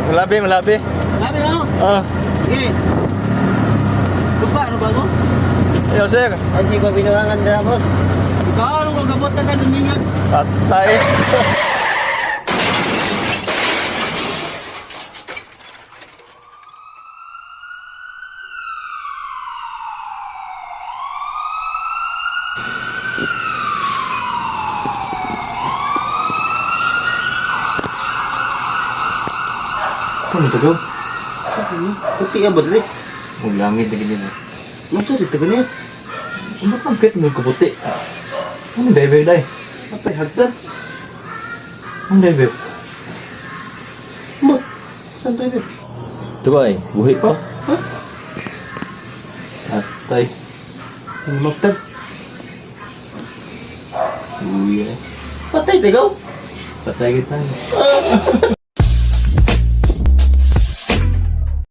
Malabi, malabi. Sabi no? Ah, Sige. Lupa, ano ba ko? ayo sir. Ay, sige, binuangan dira, boss. Ikaw, ano ko gamot na ka, dumingat. Patay. Saan ito go? Sabi niya, puti ka ba dali? Maglangit na ganyan. Ano dito ganyan? Ano pang kit mo kaputi? Ano driver day? Apay, hagdan. Ano driver? Mo, saan tayo? Ito ba eh? Buhi pa? Ha? Atay. Ano magtag? Uy eh. Patay, tagaw. Patay kita.